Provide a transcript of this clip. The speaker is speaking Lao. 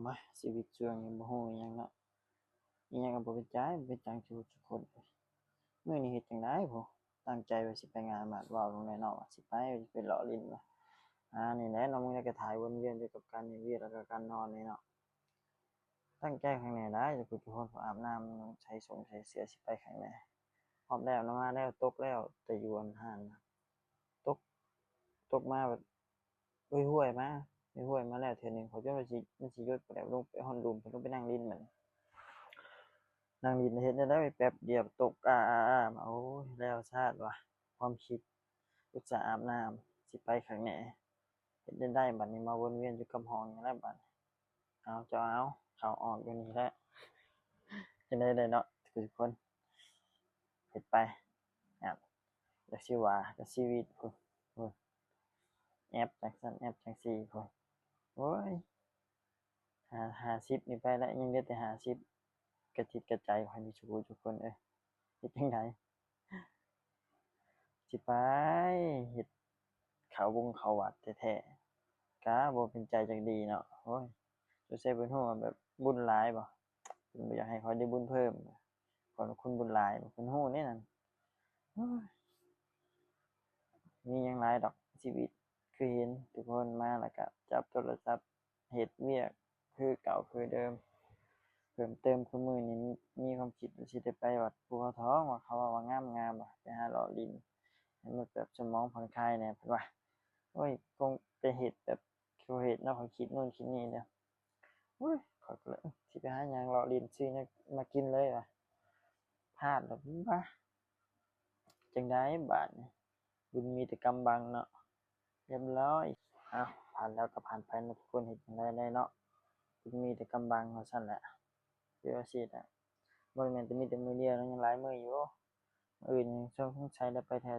ມາ ຊີວິດຊ່ວງນີ້ບໍ່ຮູ້ອີ່ຫຍັງເນາະ ອີ່ຫຍັງກໍບໍ່ເປັນໃຈ ບໍ່ເປັນຈັງ ທຸກຄົນ. ມື້ນີ້ເຮັດຈັ່ງໃດພຸ້ນ ຕັ້ງໃຈວ່າຊິໄປງານບາດ ເວົ້າລົງແນ່ເນາະວ່າຊິໄປ ວ່າຊິໄປເລາະຫຼິ້ນ ວ່າ ອ່າ ນີ້ແຫຼະເນາະ ມື້ໃດກໍຖ່າຍວົນວຽນຢູ່ກັບການເຮັດວຽກ ແລ້ວກໍການນອນນີ້ເນາະ. ຕັ້ງໃຈຄັກແນ່ໄດ໋ ທຸກຄົນ ອາບນ້ຳ ໃສ່ສົງໃສ່ເສື້ອ ຊິໄປຄັກແນ່. ຮອບແລ້ວນະ ມາແລ້ວ ຕົກແລ້ວ ແຕ່ຢູ່ອັນຫັ້ນ ຕົກ ຕົກມາແບບ ຫ້ວຍໆມາ ຫ້ວຍໆມາແລ້ວເທື່ອໜຶ່ງ ຂ້ອຍຈົນວ່າຊິ ມັນຊິຢຸດ ແລ້ວລົງໄປຮອດລຸ່ມ ເພິ່ນລົງໄປນັ່ງຫຼິ້ນບັດນີ້ ນັ່ງຫຼິ້ນເຮັດແນວໃດ ແປັບດຽວຕົກ ອາໆໆ ໂອ້ຍ ແລ້ວຊາດວ່າ ຄວາມຄິດ ອຸດສ່າອາບນ້ຳ ຊິໄປຄັກແນ່ ເຮັດແນວໃດບັດນີ້ ມາວົນວຽນຢູ່ກັບຫ້ອງນີ້ແຫຼະບັດນີ້. ເອົາ ເຈົ້າເອົາ ເຂົ້າອອກຢູ່ນີ້ແຫຼະ ຈັ່ງໃດໄດ້ເນາະ ທຸກຄົນ ເຮັດໄປ ອາ ຈັກຊິວ່າກັບຊີວິດພຸ້ນ ແອັບຈັ່ງຊັ້ນ ແອັບຈັ່ງຊີ້ພຸ້ນ ໂອ້ຍ ຫ້າ ຫ້າສິບນີ້ໄປແລ້ວ ຍັງເຫຼືອແຕ່ຫ້າສິບ ກະຈິດກະໃຈຂ້ອຍນີ້ ທຸກຄົນເອີຍ ເຮັດຈັ່ງໃດ ຊິໄປເຮັດເຂົ້າວົງເຂົ້າວັດແທ້ໆ ກະບໍ່ເປັນໃຈຈັກດີເນາະ. ໂອ້ຍ ສົງໄສເພິ່ນຮູ້ວ່າແບບບຸນຫຼາຍບໍ ເພິ່ນບໍ່ຢາກໃຫ້ຂ້ອຍໄດ້ບຸນເພີ່ມ ຂ້ອຍເປັນຄົນບຸນຫຼາຍ ເພິ່ນຮູ້ເດ້ນັ້ນ. ໂອ້ຍ ມີຫຍັງຫຼາຍດອກຊີວິດ ຄືເຫັນທຸກຄົນມາແລ້ວກະຈັບໂທລະສັບ ເຮັດວຽກຄືເກົ່າຄືເດີມ ເພີ່ມເຕີມ ຄືມື້ນີ້ມີຄວາມຄິດວ່າຊິໄດ້ໄປວັດພູເຂົາທອງ ວ່າເຂົາເວົ້າວ່າງາມໆ ວ່າໄປຫາເລາະຫຼິ້ນ ໃຫ້ມັນແບບສະໝອງຜ່ອນຄາຍແດ່ ເພິ່ນວ່າ. ໂອ້ຍ ຄົງໄປເຮັດແບບ ເຂົາເຮັດເນາະ ເຂົາຄິດໂນ່ນຄິດນີ້ເດ້. ໂອ້ຍ ຂ້ອຍກໍເລີຍ ຊິໄປຫາຫຍັງເລາະຫຼິ້ນ ຊື້ຫຍັງມາກິນເລີຍວ່າ ພາດແລ້ວ ບ້າ ຈັ່ງໃດບາດນີ້ ບຸນມີແຕ່ກຳບັງເນາະ ຮຽບຮ້ອຍ. ເອົ້າ ຜ່ານແລ້ວກໍຜ່ານໄປເນາະ ທຸກຄົນ ເຮັດຈັ່ງໃດໄດ້ເນາະ ບຸນມີແຕ່ກຳບັງ ວ່າຊັ້ນແຫຼະ ຄືວ່າຊີ້ແຫຼະ ບໍ່ແມ່ນແຕ່ມີແຕ່ມື້ດຽວເນາະ ຍັງຫຼາຍມື້ຢູ່ ມື້ອື່ນຍັງສົງໄສໄດ້ໄປແທ້